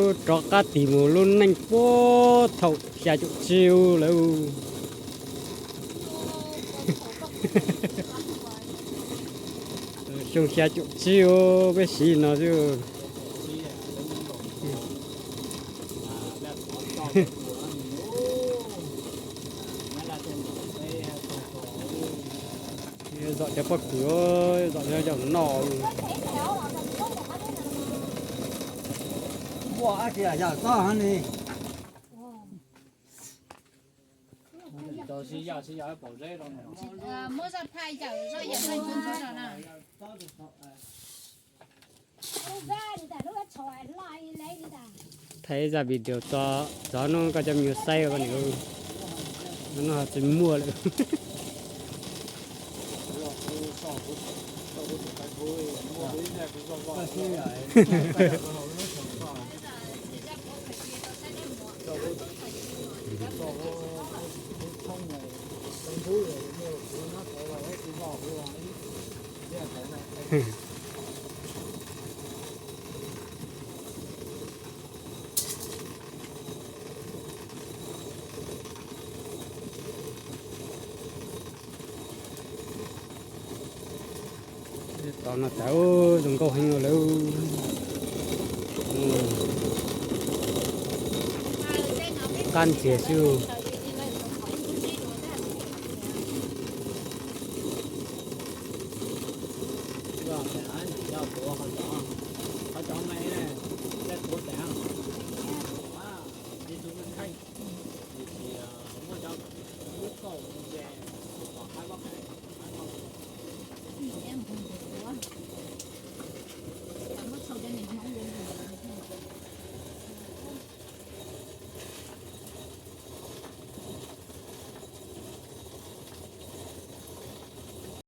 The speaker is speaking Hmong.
Rov qab tig mus lub neej puag thaum xya caum tsib lawm. Xyoo xya caum tsib peb siv no xwb. Zom cov pob kws, zom cov yaum noj. Thaij ib zaj video tso, txog hnub koj coj me nyuam saib, hnub no tsis muaj lawm. Tom no tas zoo nkauj heev lawm. Qab ntxiag xwb.